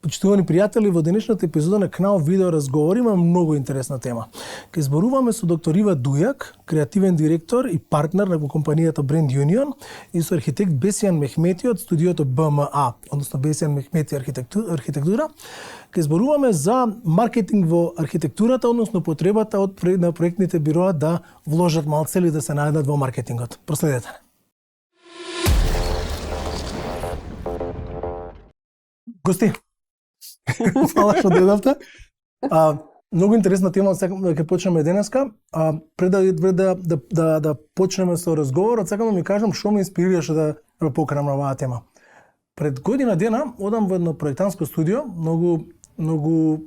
Почитувани пријатели, во денешната епизода на Кнау видео разговори има многу интересна тема. Ке зборуваме со доктор Ива Дујак, креативен директор и партнер на компанијата Brand Union, и со архитект Бесијан Мехмети од студиото БМА, односно Бесијан Мехмети архитектура. Ке зборуваме за маркетинг во архитектурата, односно потребата на проектните бироа да вложат малце или да се најдат во маркетингот. Проследете. Гости, фала што дојдовте. Многу интересна тема, сакам да ќе почнеме денеска. Пред да почнеме со разговорот, сакам да ми кажам што ме инспирираше да ве поканам на оваа тема. Пред година дена одам во едно проектантско студио, многу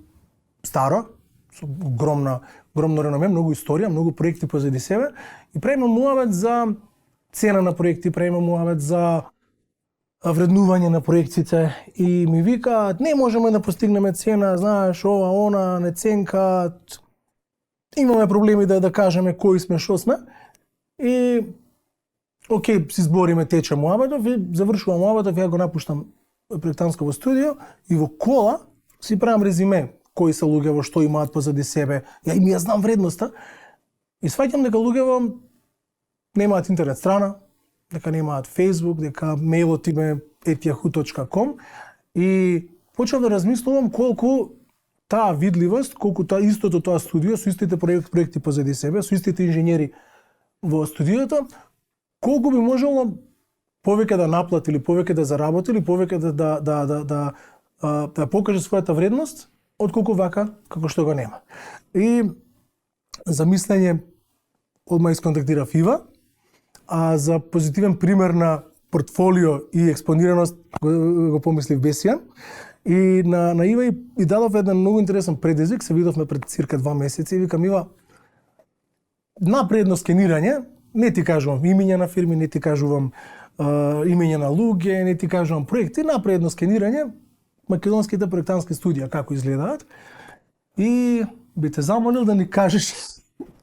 старо, со огромно реноме, многу историја, многу проекти позади себе, и правиме муавет за цена на проекти, правиме муавет за вреднување на проектите, и ми викаат не можеме да постигнеме цена, знаеш, ова, она, не ценка, имаме проблеми да кажеме кои сме, што сме, и окей, си збориме, тече муабетов, и завршувам муабетов, ја го напуштам проектантско во студио, и во кола си правам резиме, кои се луѓе во што имаат позади себе, ја знам вредноста, и сваќам дека луѓето немаат интернет страна, дека немаат Facebook, дека мејлот им е @yahoo.com, и почнав да размислувам колку таа видливост, колку истото тоа студио, со истите проекти позади себе, со истите инженери во студиото, колку би можело повеќе да наплати или повеќе да заработи или повеќе да покаже својата вредност, отколку вака како што го нема. И за мислење одма исконтактирав Ива, а за позитивен пример на портфолио и експонираност го помислив Бесијан. И на Ива и дадов еден многу интересен предизвик, се видовме пред цирка 2 месеци, и викам Ива, напредно скенирање, не ти кажувам имиња на фирми, не ти кажувам имиња на луѓе, не ти кажувам проекти, напредно скенирање, македонските проектантски студија како изгледаат, и би те замолил да ни кажеш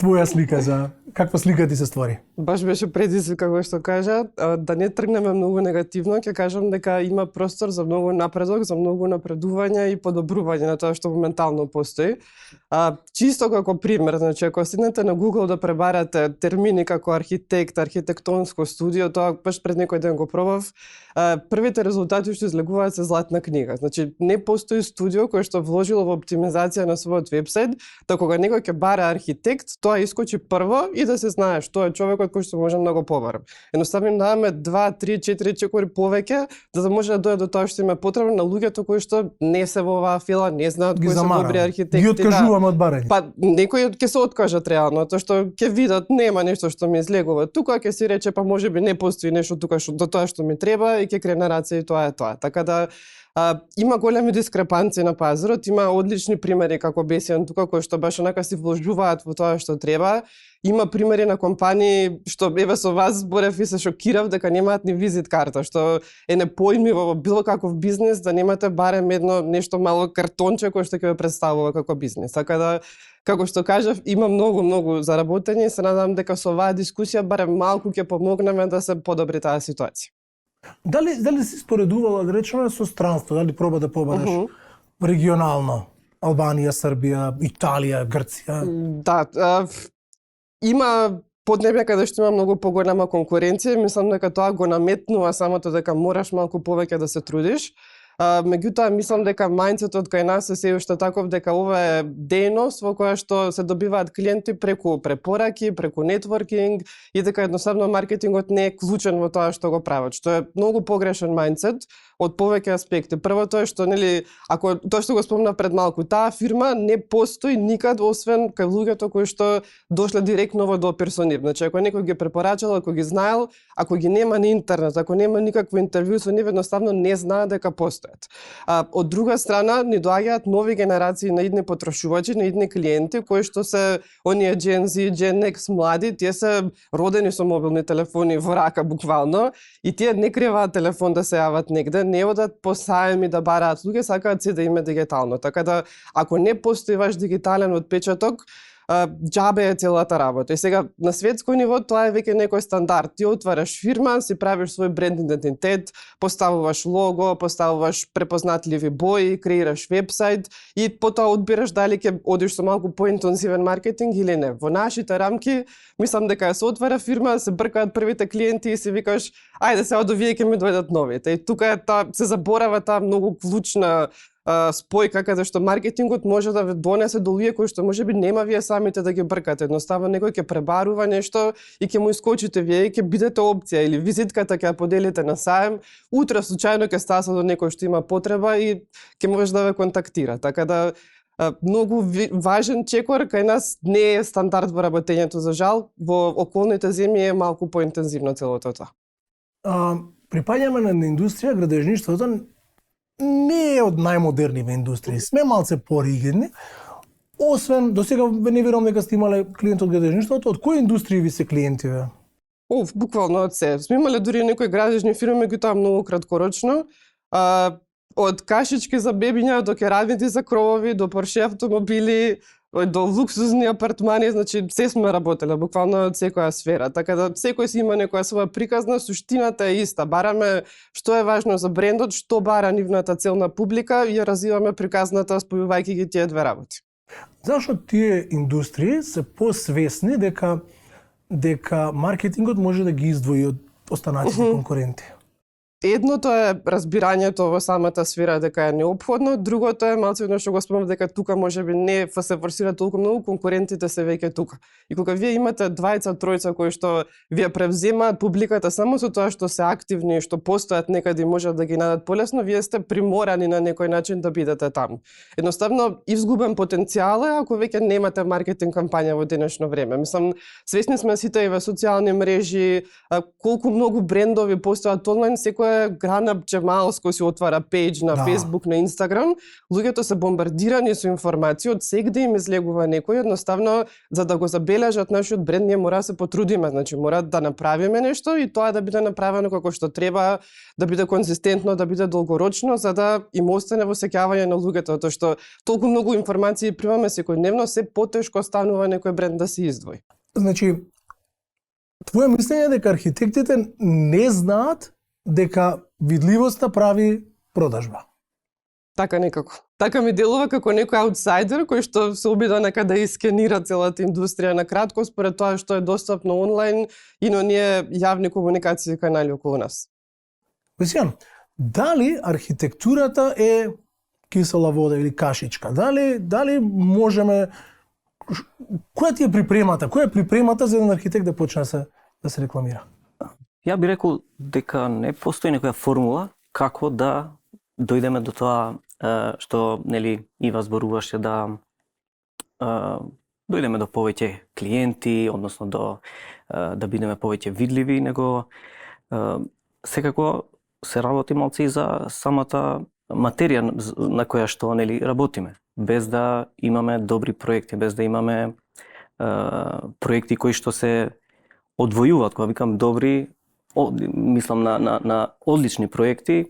твоја слика за каква слика ти се створи. Баш беше предизвик, како што кажа, да не тргнеме многу негативно, ќе кажам дека има простор за многу напредок, за многу напредување и подобрување на тоа што моментално постои. Чисто како пример, значи ако седнете на Google да пребарате термини како архитект, архитектонско студио, тоа баш пред некој ден го пробав, првите резултати што излегуваат се златна книга. Значи не постои студио кој што вложило во оптимизација на својот вебсайт, да кога некој ќе бара архитект, тоа искочи прво и да се знае што е човекот кој што може многу побарам. Едноставно им даваме 2, 3, 4 чекори повеќе, за да може да дојде до тоа што им е потребно на луѓето кои што не се во оваа фила, не знаат кои се добри архитекти. Ги откажуваме од барање. Па некои ќе се откажат реално, тоа што ќе видат нема нешто што ми излегува. Тука ќе си рече па можеби не постои нешто тука што до тоа што ми треба, и ќе крене раце и тоа е тоа. Така да има големи дискрепанции на пазарот, има одлични примери како Бесијан тука кои што баш онака си вложуваат во тоа што треба. Има примери на компании што еве со вас зборев и се шокирав дека немаат ни визит карта, што е непојмиво во било каков бизнес да немате барем едно нешто мало картонче кој што ќе ве представува како бизнес. Така да, како што кажав, има многу заработени и се надам дека со оваа дискусија барем малку ќе помогнеме да се подобри таа ситуација. Дали си споредувала, да речеме, со странство, дали проба да побараш регионално? Албанија, Србија, Италија, Грција? Да, има поднебја каде што има многу поголема конкуренција, мислам дека тоа го наметнува самото дека мораш малку повеќе да се трудиш. Меѓутоа, мислам дека мајндсетот кај нас е се уште таков дека ова е дејност во која што се добиваат клиенти преку препораки, преку нетворкинг, и дека едноставно маркетингот не е клучен во тоа што го прават, што е многу погрешен мајндсет од повеќе аспекти. Првото е што, нели, ако тоа што го спомнав пред малку, таа фирма не постои никад освен кај луѓето кои што дошле директно во допир со нив. Значи, ако некој ги препорачал, ако ги знаел, ако ги нема на интернет, ако нема никакво интервју со нив, едноставно не знаат дека постојат. Од друга страна, ни доаѓаат нови генерации на идни потрошувачи, на идни клиенти, кои што се оние Gen Z, Gen X млади, тие се родени со мобилни телефони во рака буквално, и тие не криваат телефон да се јават негде, не одат по саеми да бараат луѓе, сакаат се да име дигитално. Така да, ако не постои ваш дигитален отпечаток, џабе е целата работа. И сега на светско ниво тоа е веќе некој стандард. Ти отвараш фирма, си правиш свој бренд идентитет, поставуваш лого, поставуваш препознатливи бои, креираш вебсайт и потоа одбираш дали ќе одиш со малку поинтензивен маркетинг или не. Во нашите рамки мислам дека се отвара фирма, се бркаат првите клиенти и си викаш ајде сега од овие ќе ми дојдат новите. И тука е се заборава таа многу клучна спојка каде што маркетингот може да ве донесе до луѓе кои што можеби нема вие самите да ги бркате. Едноставно некој ќе пребарува нешто и ќе му искочите вие и ќе бидете опција или визитката ќе ја поделите на саем, утре случајно ќе стаса до некој што има потреба и ќе може да ве контактира. Така да многу важен чекор кај нас не е стандард во работењето за жал, во околните земји е малку поинтензивно целото тоа. Припаѓаме на индустрија, градежништвото не е од најмодерниве индустрии. Сме малце поригидни. Освен, до сега не верувам дека сте имале клиент од градежништвото. Од кои индустрии ви се клиентиве? Буквално од се. Сме имале дури некои градежни фирми, меѓутоа многу краткорочно. Од кашички за бебиња до керамити за кровови, до Порше автомобили, до луксузни апартмани, значи се сме работеле, буквално од секоја сфера. Така да секој си има некоја своја приказна, суштината е иста. Бараме што е важно за брендот, што бара нивната целна публика и ја развиваме приказната спојувајќи ги тие две работи. Зашто тие индустрии се посвесни дека маркетингот може да ги издвои од останатите конкуренти? Едното е разбирањето во самата сфера дека е неопходно, другото е малку што го спомнав дека тука можеби не се форсира толку многу, конкурентите се веќе тука. И кога вие имате двајца, тројца кои што вие превземаат публиката само со тоа што се активни и што постојат некаде и можат да ги најдат полесно, вие сте приморани на некој начин да бидете таму. Едноставно изгубен потенцијал е ако веќе немате маркетинг кампања во денешно време. Мислам, свесни сме сите и во социјални мрежи, колку многу брендови постојат онлайн, секој Грана Джемалско си отвара пејдж на Facebook, на Instagram, луѓето се бомбардирани со информации, од сегде им излегува некој, едноставно за да го забележат нашиот бренд ние мора да се потрудиме, значи мора да направиме нешто и тоа да биде направено како што треба, да биде конзистентно, да биде долгорочно, за да им остане во сеќавање на луѓето, тоа што толку многу информации примаме секојдневно, се потешко станува некој бренд да се издвои. Значи, твое мислење е дека архитектите не знаат дека видливоста прави продажба. Така некако. Така ми делува како некој аутсайдер кој што се обида нека да искенира целата индустрија на кратко според тоа што е достапно онлайн и на оние јавни комуникации канали околу нас. Весијан, дали архитектурата е кисела вода или кашичка? Дали можеме која ти е припремата? Која е припремата за еден архитект да почне да се рекламира? Ја би рекол дека не постои некоја формула како да дојдеме до тоа што нели Ива зборуваше да дојдеме до повеќе клиенти, односно да бидеме повеќе видливи, него секако се работи малку и за самата материја на која што нели работиме, без да имаме добри проекти, без да имаме проекти кои што се одвојуваат, кога викам добри, мислам на одлични проекти,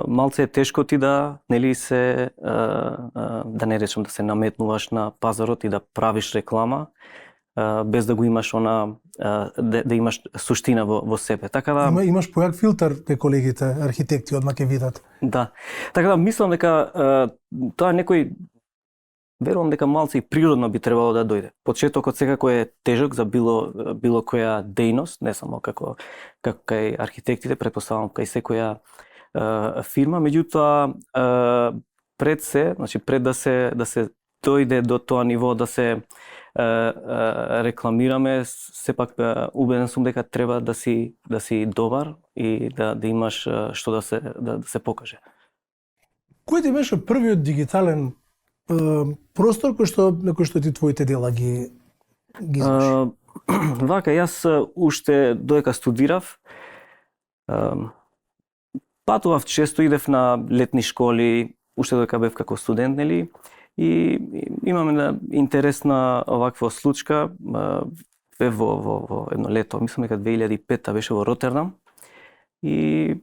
малце е тешко ти да нели се да не речам да се наметнуваш на пазарот и да правиш реклама без да го имаш да имаш суштина во себе. Така да имаш појак филтер те колегите архитекти одма ќе видат. Да. Така да мислам дека тоа некој верувам дека малце и природно би требало да дојде. Почетокот секако е тежок за било која дејност, не само како кај архитектите, претпоставам кај секоја фирма, меѓутоа пред се, значи пред да се дојде до тоа ниво да се рекламираме, сепак убеден сум дека треба да си добар и да имаш што да се покаже. Кој ти беше првиот дигитален простор на кој што ти твоите дела ги изврши? Вака, јас уште додека студирав, патував често, идев на летни школи, уште додека бев како студент, нели? И имаме интересна оваква случка, бев во едно лето, мислам дека 2005 беше во Ротердам, и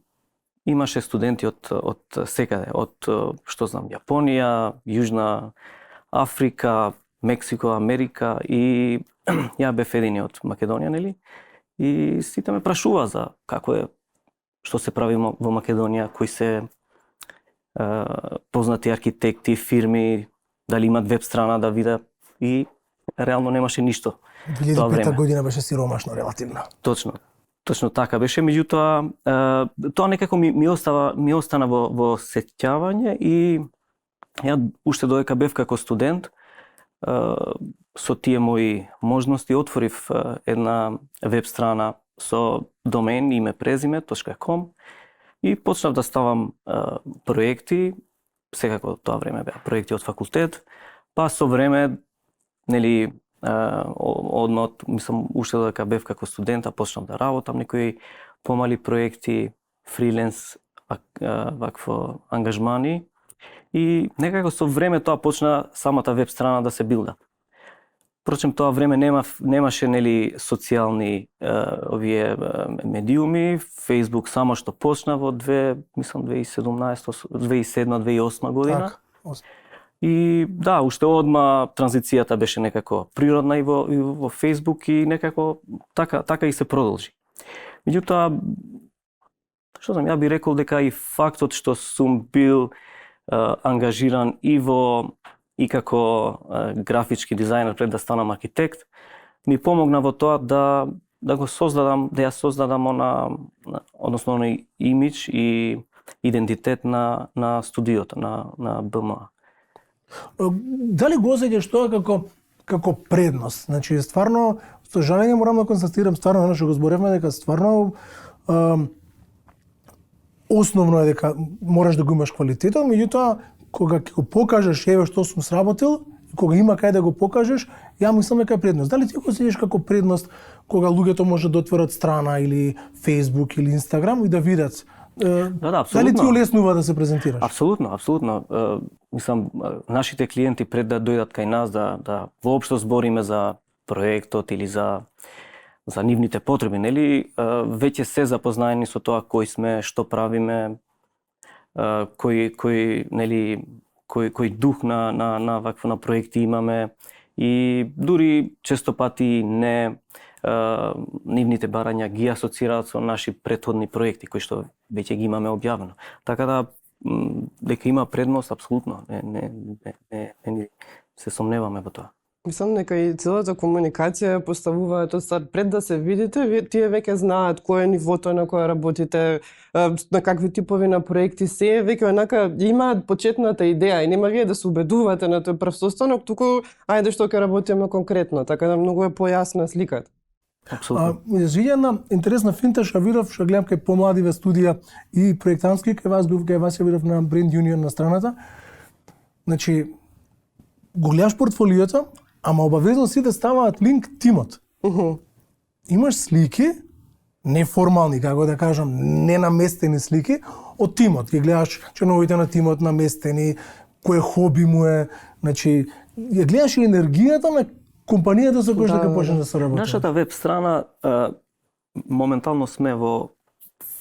имаше студенти од секаде, од што знам, Јапонија, Јужна Африка, Мексико, Америка и ја бев едини од Македонија, нели? И сите ме прашува за како е, што се прави во Македонија, кои се познати архитекти, фирми, дали имат веб страна да видат, и реално немаше ништо. 2005 година беше сиромашно релативно. Точно така беше, меѓутоа тоа некако ми остана во сеќавање, и ја уште додека бев како студент, со тие мои можности отворив една веб страна со домен име презиме .com и почнав да ставам проекти, секако тоа време беа проекти од факултет, па со време, нели, одма, мислам, уште додека бев како студент, почнав да работам некои помали проекти, фриленс, вакво ангажмани, и некако со време тоа почна самата веб страна да се билда. Впрочем, тоа време немаше, нели, социјални овие медиуми, Facebook само што почна во 2007-2008 година. И да, уште одма транзицијата беше некако природна и во Facebook, и некако така и се продолжи. Меѓутоа, што знам, ја би рекол дека и фактот што сум бил ангажиран и како графички дизајнер пред да станам архитект, ми помогна во тоа да ја создадам односно оној имидж и идентитет на студиото, на БМА. Дали го осеќаш тоа како предност? Значи, стварно, со жалење морам да констатирам, стварно, оно што го зборевме, дека стварно основно е дека мораш да го имаш квалитетот, меѓутоа, кога ќе го покажеш еве што сум сработил, кога има кај да го покажеш, ја мислам дека е предност. Дали ти го осеќаш како предност кога луѓето може да отворат страна или Facebook или Instagram и да видат? Да, дали ти олеснува да се презентираш? Апсолутно. Мислам, нашите клиенти пред да дојдат кај нас да воопшто збориме за проектот или за нивните потреби, нели, веќе се запознаени со тоа кој сме, што правиме, кој дух на вакво проекти имаме, и дури често пати нивните барања ги асоцираат со наши претходни проекти кои што веќе ги имаме објавено. Така да дека има предност, апсолутно, не се сомневаме во тоа. Мислам дека и целата комуникација поставуваат од старт, пред да се видите, тие веќе знаат кој е нивото на кое работите, на какви типови на проекти се, веќе онака имаат почетната идеја и нема вие да се убедувате на тој прв состанок, туку ајде што ќе работиме конкретно, така да многу е појасна сликата. Апсолутно. Извиѓа една интересна финта што видов, што гледам кај помладиве студија и проектантски, кај вас ја видов на Brand Union на страната. Значи, го гледаш портфолиото, ама обавезно сите ставаат линк тимот. Имаш слики, неформални, како да кажам, ненаместени слики од тимот. Ги гледаш членовите на тимот наместени, кој хоби му е, значи, ја гледаш и енергијата на компанијата со која ќе почне да се работи. Нашата веб страна моментално сме во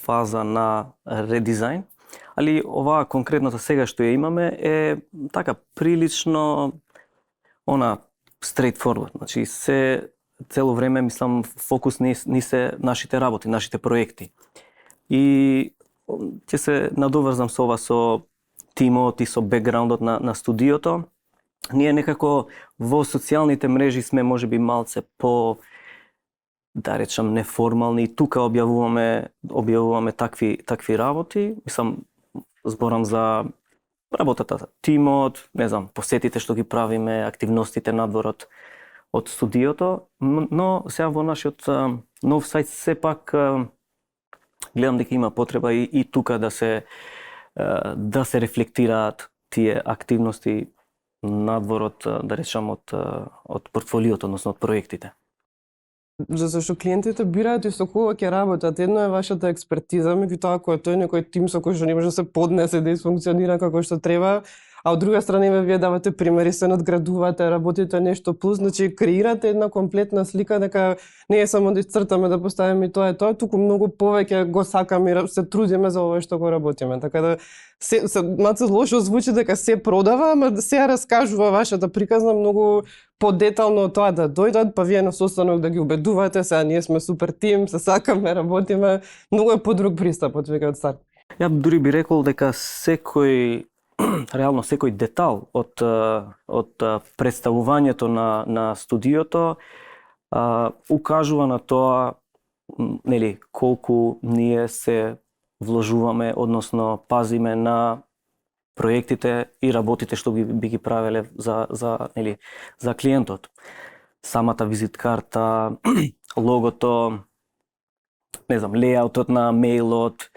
фаза на редизајн, али оваа конкретната сега што ја имаме е така прилично straight forward. Значи цело време мислам фокус ни се нашите работи, нашите проекти. И ќе се надоврзам со ова со тимот и со бекграундот на студиото. Ние некако во социјалните мрежи сме можеби малце по, да речам, неформални, и тука објавуваме такви работи. Мислам, зборам за работата, тимот, не знам, посетите што ги правиме, активностите надвор од студиото, но сега во нашиот нов сајт сепак гледам дека има потреба и тука да се рефлектираат тие активности надвор да речам, од портфолиото, односно од проектите. Зашто клиентите бираат и со кого ќе работат. Едно е вашата експертиза, меѓутоа ако е тој некој тим со кој што не може да се поднесе да функционира како што треба, а од друга страна има вие давате примери, се надградувате, работите нешто плюс, значи креирате една комплетна слика дека не е само да исцртаме да поставиме и тоа е тоа, туку многу повеќе го сакаме и се трудиме за ова што го работиме. Така да се малку лошо звучи дека се продава, ама се раскажува вашата приказна многу подетално тоа да дојдат, па вие на состанок да ги убедувате, сега ние сме супер тим, се сакаме, работиме, многу е подруг пристапот веќе од старт. Ја дури би рекол дека реално секој детал од представувањето на студиото укажува на тоа нели колку ние се вложуваме, односно пазиме на проектите и работите што би ги правеле за клиентот. Самата визит карта, логото, не знам, лејаутот на мејлот,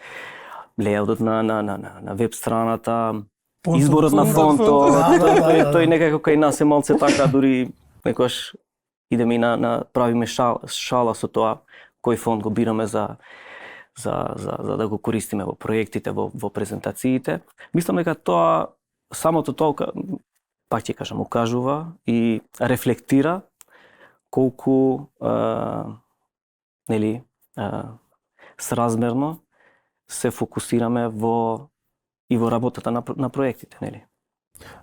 лејаутот на веб страната, изборот на фонтот, тој некако кај нас е малце така, дури некојаш идеме и правиме шала со тоа кој фонт го бираме за да го користиме во проектите, во презентациите. Мислам дека тоа, самото толка, пак ќе кажам, укажува и рефлектира колку сразмерно се фокусираме во работата на проектите, нели?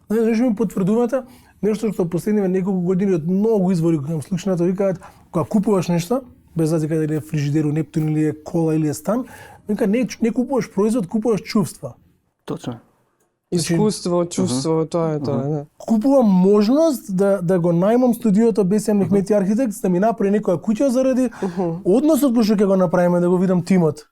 Знаеш, ми потврдувате нешто што последниве неколку години од многу извори кои слушнато викаат, кога купуваш нешто, без разлика дали е фрижидер, Нептун или е кола или е стан, вика не купуваш производ, купуваш чувства. Точно. Искуство, чувство, тоа е тоа, да. Купувам можност да го најмам студиото Бесем Мехмети архитект, да ми направи некоја куќа заради односот кој што ќе го направиме, да го видам тимот.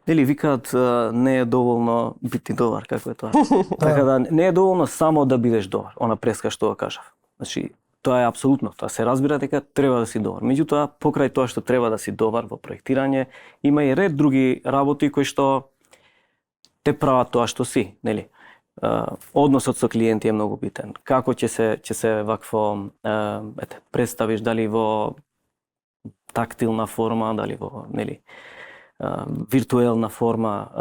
Нели викаат не е доволно бити добар, како е тоа. Така да не е доволно само да бидеш добар, она преска што го кажав. Значи тоа е апсолутно, тоа се разбира дека треба да си добар. Меѓутоа, покрај тоа што треба да си добар во проектирање, има и ред други работи кои што те прават тоа што си, нели? Односот со клиенти е многу битен. Како ќе се вакво представиш, дали во тактилна форма, дали во, нели, виртуелна форма,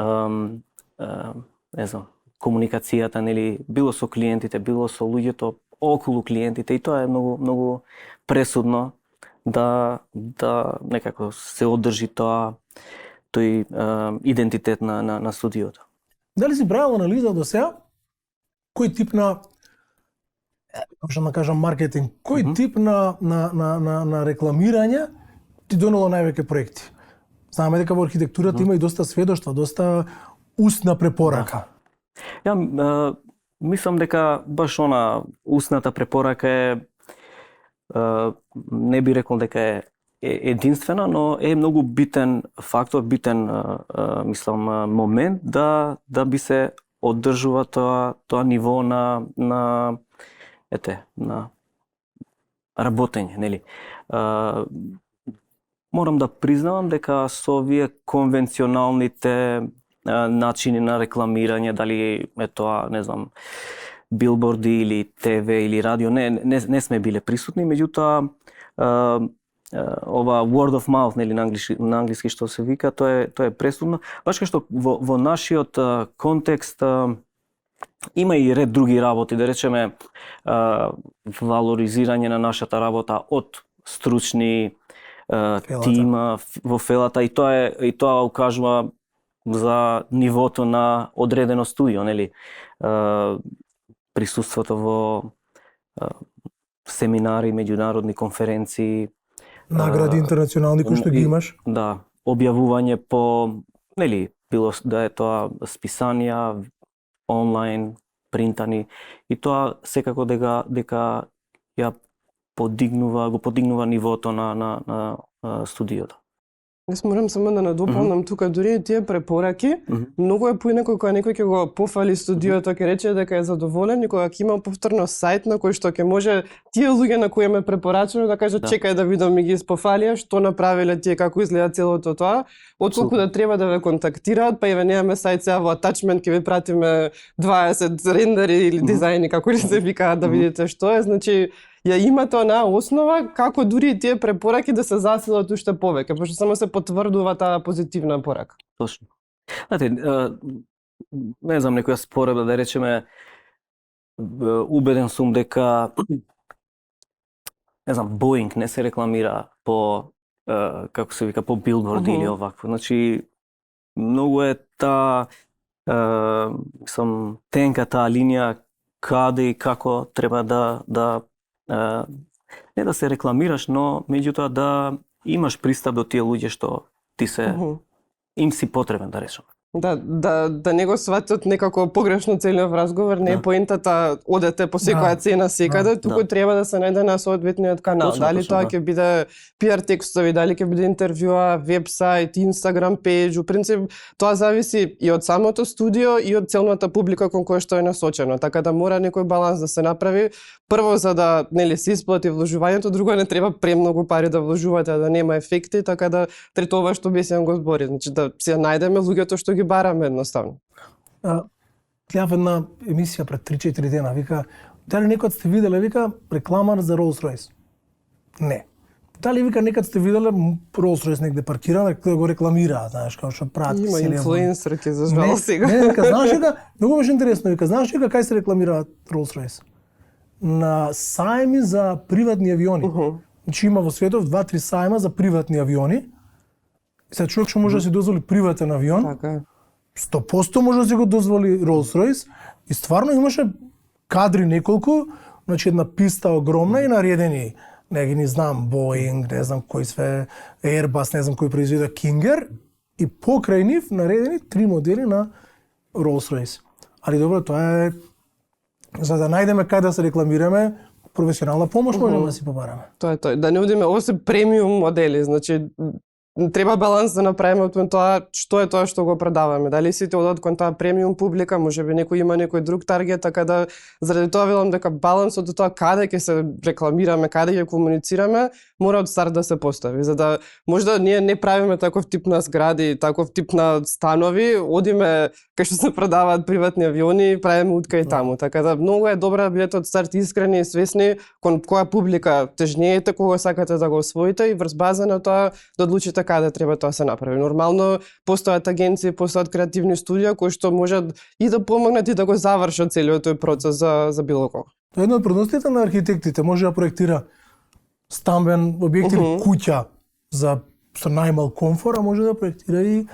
не знам, комуникацијата, нели, било со клиентите, било со луѓето околу клиентите, и тоа е многу пресудно да некако се одржи тој идентитет на студиото. Дали си правил анализа до сега кој тип на што да кажам маркетинг, кој тип на рекламирање ти донело највеќе проекти? Знаме дека во архитектурата има и доста сведоштва, доста устна препорака. Ја мислам дека баш она устната препорака е, не би рекол дека е единствена, но е многу битен фактор, мислам, момент да би се оддржува тоа ниво на работење, нели? Морам да признавам дека со овие конвенционалните начини на рекламирање, дали е тоа, не знам, билборди или ТВ или радио, не сме биле присутни, меѓутоа ова word of mouth, нели, на англиски што се вика, тоа е пресудно. Баш кај што во нашиот контекст има и ред други работи, да речеме валоризирање на нашата работа од стручни тима во фелата, и тоа укажува за нивото на одредено студио, нели? Присуството во семинари, меѓународни конференции, награди интернационални кои што ги имаш. Да, објавување по, нели, било да е тоа списанија, онлайн, принтани, и тоа секако дека ја го подигнува нивото на студиото. Јас морам само да надополнам тука, дури и тие препораки, многу е поинаку кога некој ќе го пофали студиото, ќе рече дека е задоволен, и кога ќе има повторно сајт на кој што ќе може тие луѓе на кои ме препорачено да кажат чекај да видам ми ги испофалија, што направиле тие, како изгледа целото тоа, отколку да треба да ве контактираат, па еве немаме сајт, сега во атачмент ќе ви пратиме 20 рендери или дизајни, како ли се викаат, да видите што е, значи ја имате онаа основа како дури и тие препораки да се засилат уште повеќе, пошто само се потврдува таа позитивна порака. Точно. Знаете, не знам, некоја споредба, да речеме, убеден сум дека не знам, Boeing не се рекламира по како се вика, по билборди или овакво. Значи многу е таа сам тенка таа линија каде и како треба да не да се рекламираш, но меѓутоа да имаш пристап до тие луѓе што ти се им си потребен, да речам. Да не го сватат некако погрешно целиот разговор, не е поентата одете по секоја цена секаде, туку треба да се најде на соодветниот канал. Дали тоа ќе биде PR текстови, дали ќе биде интервјуа, вебсайт, Instagram пејдж, у принцип тоа зависи и од самото студио и од целната публика кон која што е насочено, така да мора некој баланс да се направи. Прво за да нели се исплати вложувањето, друго не треба премногу пари да вложувате, да нема ефекти, така да третова што Бесјан го збори, значи да се најдеме луѓето што ги бараме едноставно. Гледав една емисија пред 3-4 дена, вика, дали некој сте виделе, вика, рекламар за Rolls-Royce? Не. Дали вика некад сте виделе Rolls-Royce негде паркиран, да го рекламираат, знаеш, како што прават Има инфлуенсерки за жал сега. Не, вика, знаеш дека, многу беше интересно, вика, знаеш дека кај се рекламираат Rolls-Royce? На сајми за приватни авиони. Значи има во светов 2-3 сајма за приватни авиони. Сега човек што може да си дозволи приватен авион, Така. 100% може да си го дозволи Rolls-Royce и стварно имаше кадри неколку, значи една писта огромна и наредени, не знам, Boeing, не знам кој све, Airbus, не знам кој произведе Kinger и покрај нив наредени 3 модели на Rolls-Royce. Али добро, тоа е за да најдеме кај да се рекламираме, професионална помош можеме да си побараме. Тоа е тоа. Да не одиме, ово се премиум модели, значи треба баланс да направиме од тоа што е тоа што го продаваме. Дали сите одат кон таа премиум публика, можеби некој има некој друг таргет, така да заради тоа велам дека балансот од тоа каде ќе се рекламираме, каде ќе комуницираме, мора од старт да се постави, за да можда ние не правиме таков тип на згради, таков тип на станови, одиме кај што се продаваат приватни авиони, правиме утка и таму. Така да многу е добро да бидете од старт искрени и свесни кон која публика тежнеете, кога сакате да го освоите и врз база на тоа да одлучите каде треба тоа се направи. Нормално постојат агенции, постојат креативни студија кои што можат и да помогнат и да го завршат целиот тој процес за било кого. Тоа е една од предностите на архитектите, може да проектира стамбен објект или куќа за со најмал комфор, а може да проектира и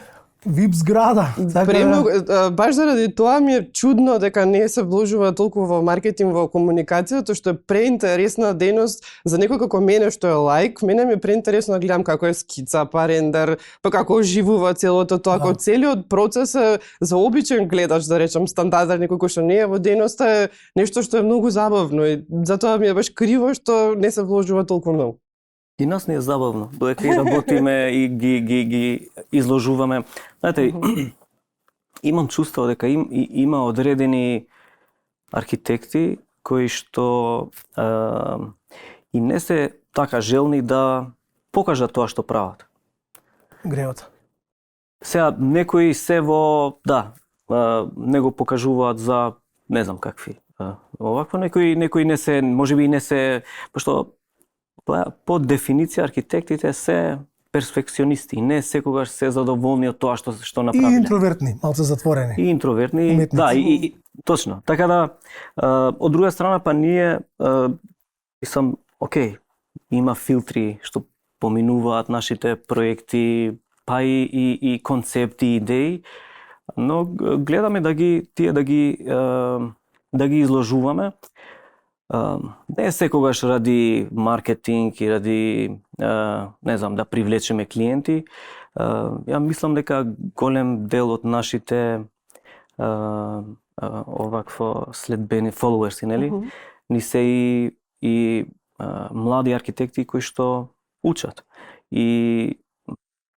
VIP зграда. Премногу, баш заради тоа ми е чудно дека не се вложува толку во маркетинг, во комуникација, тоа што е преинтересна дејност за некој како мене што е лаик. Мене ми е преинтересно да гледам како е скица, па рендер, па како оживува целото тоа, како целиот процес е за обичен гледач, да речам, стандартен некој кој што не е во дејноста е нешто што е многу забавно и затоа ми е баш криво што не се вложува толку многу. И нас не е забавно, додека и работиме и ги изложуваме. Знаете, имам чувство дека има одредени архитекти кои што и не се така желни да покажат тоа што прават. Греот. Сега некои се во не го покажуваат за не знам какви. Овакво некои не се, можеби не се, пошто по дефиниција архитектите се перфекционисти, не секогаш се задоволни од тоа што направиле. И интровертни, малце затворени. И интровертни, уметници. Да, и точно. Така да од друга страна па ние сам окей, има филтри што поминуваат нашите проекти, па и концепти, идеи, но гледаме да ги изложуваме. Не секогаш ради маркетинг и ради не знам да привлечеме клиенти. Ја мислам дека голем дел од нашите овакво следбени фоловерси, нели? Ни се и млади архитекти кои што учат. И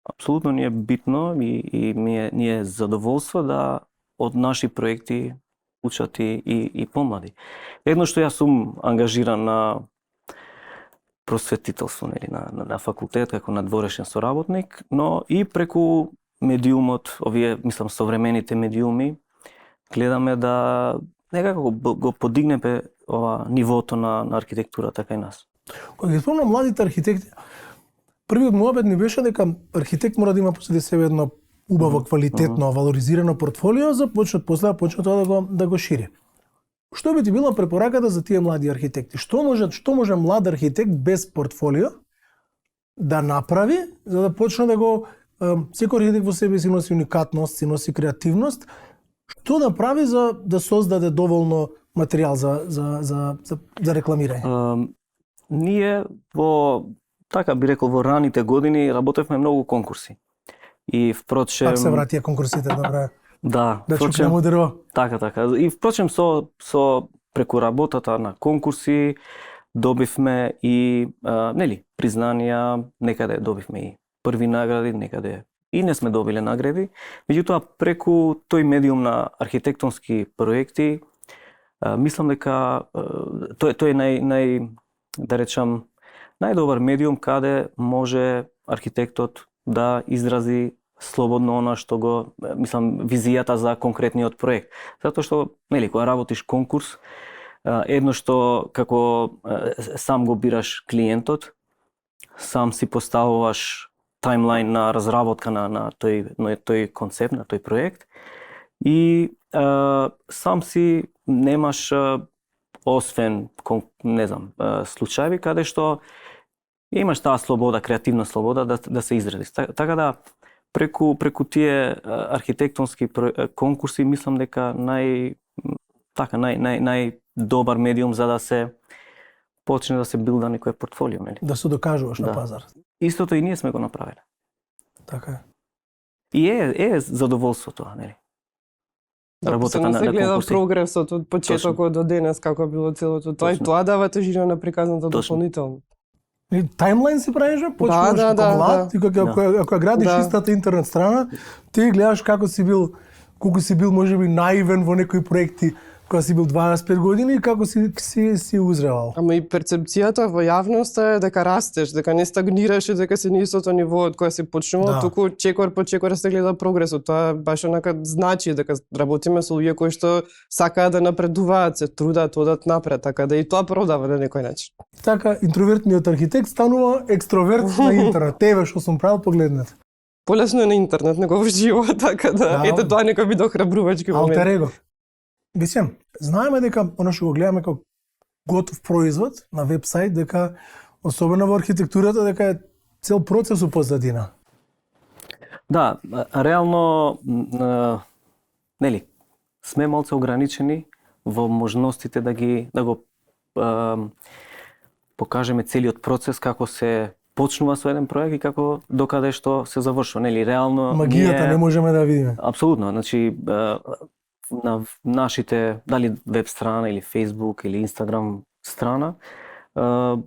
апсолутно ни е битно и ми е задоволство да од наши проекти учат и помлади. Едно што јас сум ангажиран на просветителство, нели, на факултет како надворешен соработник, но и преку медиумот, овие, мислам, современите медиуми, гледаме да некако го подигнеме ова нивото на архитектурата кај нас. Кога ги спомнам младите архитекти, првиот муабет ни беше дека архитект мора да има поседи себе едно убаво, квалитетно, валоризирано портфолио, за почнат тоа да го шири. што би ти била препораката за тие млади архитекти? Што може млад архитект без портфолио да направи за да почне да го секој архитект во себе си носи уникатност, си носи креативност. Што да прави за да создаде доволно материјал за рекламирање? Ние така би рекол, во раните години работевме многу конкурси. И впрочем... Пак се вратија конкурсите, добре. Да, Да чукнемо дрво. Така. И впрочем со преку работата на конкурси добивме и признанија, некаде добивме и први награди, некаде и не сме добиле награди. Меѓутоа преку тој медиум на архитектонски проекти мислам дека тој е да речам најдобар медиум каде може архитектот да изрази слободно она што го, мислам, визијата за конкретниот проект. Затоа што, кога работиш конкурс, едно што како сам го бираш клиентот, сам си поставуваш таймлайн на разработка на тој концепт, на тој проект и сам си немаш освен, не знам, случаи каде што имаш таа слобода, креативна слобода да се изразиш. Така да преку тие архитектонски конкурси мислам дека најдобар медиум за да се почне да се билда некој портфолио, нели? Да се докажуваш на пазар. Истото и ние сме го направиле. Така е. И е задоволство тоа, нели? Работата на се гледа прогресот од почетокот до денес како било целото тоа и тоа дава тежина на приказната дополнително. И таймлайн си правиш, почнуваш како млад, и ако градиш истата интернет страна, ти гледаш како си бил, колку си бил можеби наивен во некои проекти кога си бил 25 години и како си узревал. Ама и перцепцијата во јавноста е дека растеш, дека не стагнираш и дека си на истото ниво од кое си почнувал, туку чекор по чекор се гледа прогресот. Тоа баш онака значи дека работиме со луѓе кои што сакаат да напредуваат, се трудат, одат напред, така да и тоа продава на некој начин. Така интровертниот архитект станува екстроверт на интернет. Тебе што сум правил погледнете. Полесно е на интернет, него во живо, така да. Ете тоа некој би охрабрувачки момент. Алтер его. Мислам, знаеме дека оно што го гледаме како готов производ на вебсайт, дека особено во архитектурата дека е цел процес у позадина. Да, реално сме малце ограничени во можностите да го покажеме целиот процес како се почнува со еден проект и како докаде што се завршува, реално магијата не можеме да видиме. Апсолутно, значи на нашите, дали веб страна или Facebook или Instagram страна,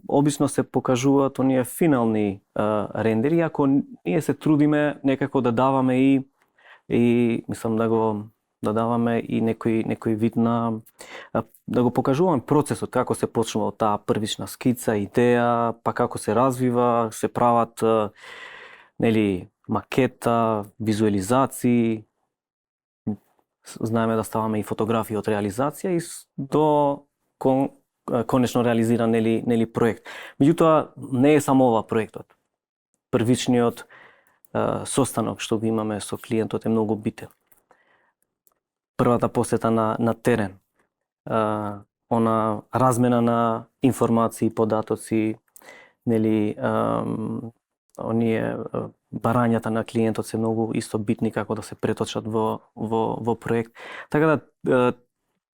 обично се покажуваат оние финални рендери, ако ние се трудиме некако да даваме и мислам да даваме и некој вид на да го покажуваме процесот како се почнува од таа првична скица, идеја, па како се развива, се прават макета, визуализации, знаеме да ставаме и фотографии од реализација и до конечно реализиран проект. Меѓутоа не е само ова проектот. Првичниот состанок што го имаме со клиентот е многу битен. Првата посета на терен, она размена на информации, податоци, оние барањата на клиентот се многу исто битни како да се преточат во проект. Така да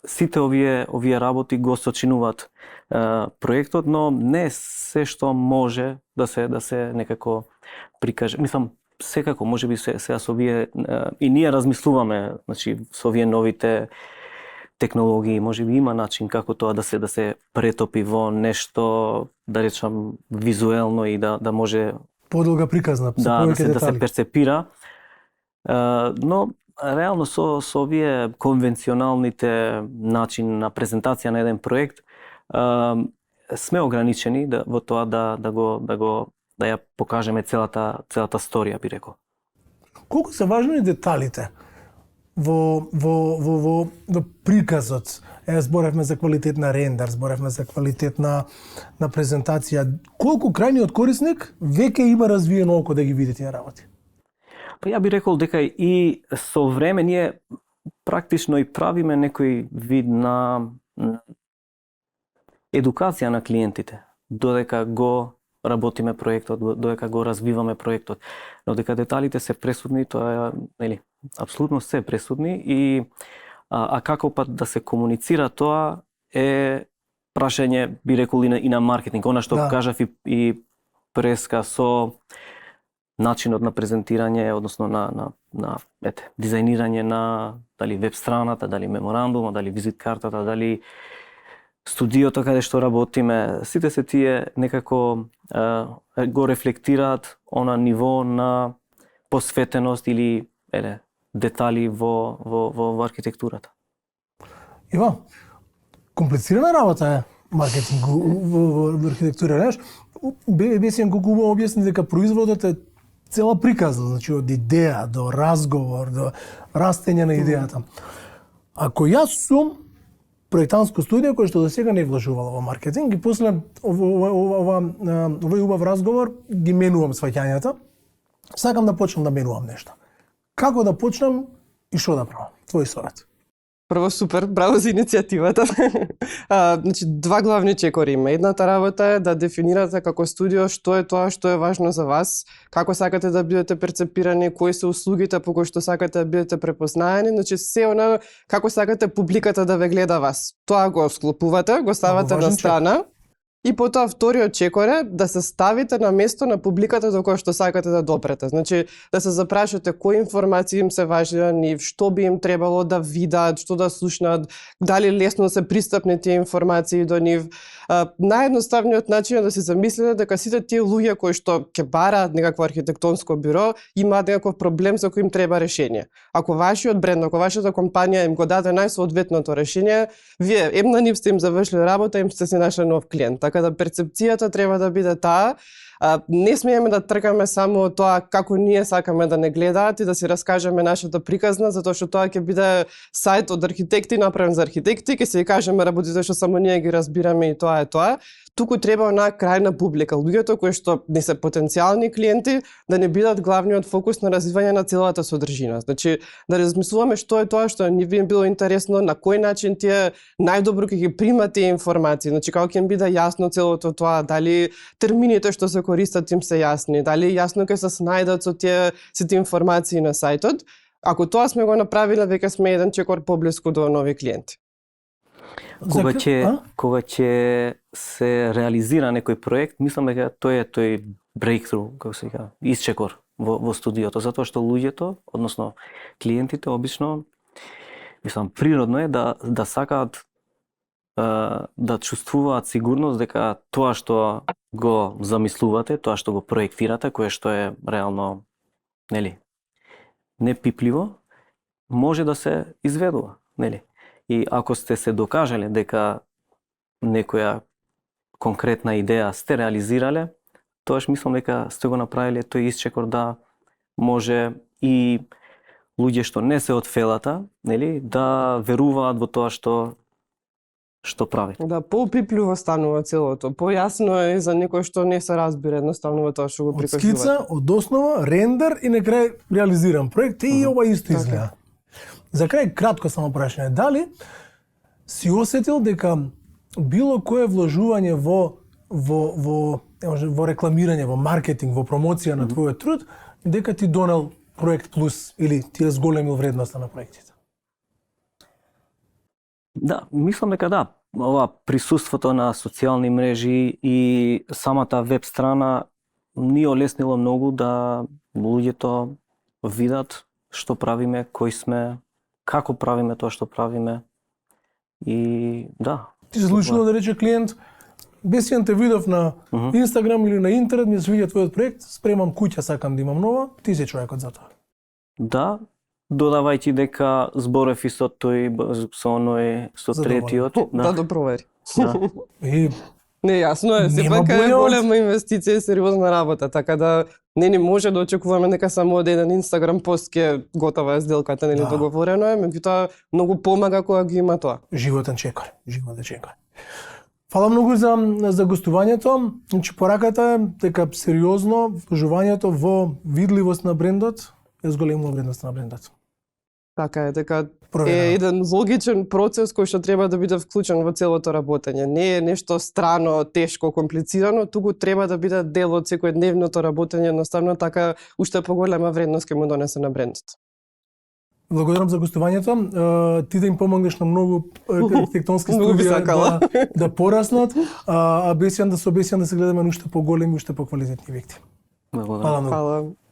сите овие работи го сочинуваат проектот, но не се што може да се некако прикаже. Мислам, секако можеби сега со овие и ние размислуваме, значи со овие новите технологии, можеби има начин како тоа да се претопи во нешто, да речам, визуелно и да може подолга приказна, да се перцепира. Но реално со овие конвенционалните начини на презентација на еден проект сме ограничени во тоа да ја покажеме целата сторија, би рекол. Колку се важни деталите во приказот? Зборевме за квалитет на рендер, зборевме за квалитет на презентација. Колку крајниот корисник веќе има развиено око да ги види тие работи? Па ја би рекол дека и со време ние практично и правиме некој вид на едукација на клиентите, додека го работиме проектот, додека го развиваме проектот. Но дека деталите се пресудни, тоа е, нели, апсолутно се пресудни и како пат да се комуницира тоа е прашање, би рекол, и на маркетинг. Она што кажав и преска со начинот на презентирање, односно на дизајнирање на дали веб страната, дали меморандума, дали визит картата, дали студиото каде што работиме, сите се тие некако го рефлектираат она ниво на посветеност или детали во архитектурата. Ива, комплицирана работа е маркетинг во архитектура, знаеш? Бесен колку убаво објасни дека производот е цела приказна, значи од идеја до разговор, до растење на идејата. Ако јас сум проектантско студио кој што до сега не вложувало во маркетинг и после овој убав разговор ги менувам сваќањата, сакам да почнам да менувам нешто. Како да почнам и што да правам? Твој совет. Прво, супер, браво за иницијативата. Значи, два главни чекори има. Едната работа е да дефинирате како студио што е тоа што е важно за вас, како сакате да бидете перцепирани, кои се услугите по кои што сакате да бидете препознаени, значи се она како сакате публиката да ве гледа вас. Тоа го склопувате, го ставате на страна. И потоа вториот чекор е да се ставите на место на публиката до која што сакате да допрете. Значи, да се запрашате кои информации им се важни на нив, што би им требало да видат, што да слушнат, дали лесно се пристапни тие информации до нив. Наједноставниот начин е да се замислите дека сите тие луѓе кои што ќе бараат некакво архитектонско бюро имаат некаков проблем за кој им треба решение. Ако вашиот бренд, ако вашата компанија им го даде најсоодветното решение, вие на нив сте им завршили работа, им сте си нашли нов клиент. Така да перцепцијата треба да биде таа. Не смееме да тркаме само тоа како ние сакаме да не гледаат и да си раскажеме нашата приказна, затоа што тоа ќе биде сајт од архитекти направен за архитекти, ќе си кажеме работите што само ние ги разбираме и тоа е тоа. Туку треба онаа крајна публика, луѓето кои што не се потенцијални клиенти, да не бидат главниот фокус на развивање на целата содржина. Значи, да размислуваме што е тоа што ни би им било интересно, на кој начин тие најдобро ќе ги примат тие информации, значи како ќе им биде јасно целото тоа, дали термините што се користат им се јасни, дали јасно ќе се снајдат со тие сите информации на сајтот. Ако тоа сме го направиле, веќе сме еден чекор поблиску до нови клиенти. Кога ќе се реализира некој проект, мислам дека тој breakthrough, како се кажа, исчекор во студиото, затоа што луѓето, односно клиентите обично, мислам, природно е да сакаат да чувствуваат сигурност дека тоа што го замислувате, тоа што го проектирате, кое што е реално, нели, непипливо, може да се изведува, нели? И ако сте се докажале дека некоја конкретна идеја сте реализирале, тоаш мислам дека сте го направиле тој исчекор да може и луѓе што не се од фелата, нели, да веруваат во тоа што прави. Да, поопипливо станува целото. Појасно е за некој што не се разбира едноставно во тоа што го прикажувате. Од скица, од основа, рендер и на крај реализиран проект и ова исто изгледа. За крај кратко само прашање, дали си осетил дека било кое вложување во рекламирање, во маркетинг, во промоција на твојот труд, дека ти донел проект плюс или ти зголемил вредноста на проектите? Да, мислам дека да. Ова присуството на социјални мрежи и самата веб страна ни олеснило многу да луѓето видат што правиме, кои сме, како правиме тоа што правиме. И да. Ти се случило да рече клиент, без ја те видов на Инстаграм или на интернет, ми се свиѓа твојот проект, спремам куќа, сакам да имам нова, ти си човекот за тоа. Да, додавајќи дека зборев и со третиот. Да допровери. Да. И Не, јасно е, сепак е голема инвестиција и сериозна работа, така да не може да очекуваме дека само од еден Инстаграм пост ќе готова е сделката, нели договорено е, меѓутоа многу помага кога ги има тоа. Животен чекор. Фала многу за гостувањето. Значи пораката е дека сериозно вложувањето во видливост на брендот е зголемува вредноста на брендот. Така е, дека Проверено. еден логичен процес кој што треба да биде вклучен во целото работење. Не е нешто страно, тешко, комплицирано, туку треба да биде дел од секојдневното работење, едноставно така уште поголема вредност ќе му донесе на брендот. Благодарам за гостувањето. Ти да им помогнеш на многу архитектонски Многу би студија сакала. да пораснат, а обесјан да се гледаме на уште поголеми, уште поквалитетни објекти. Благодарам. Фала многу. Фала.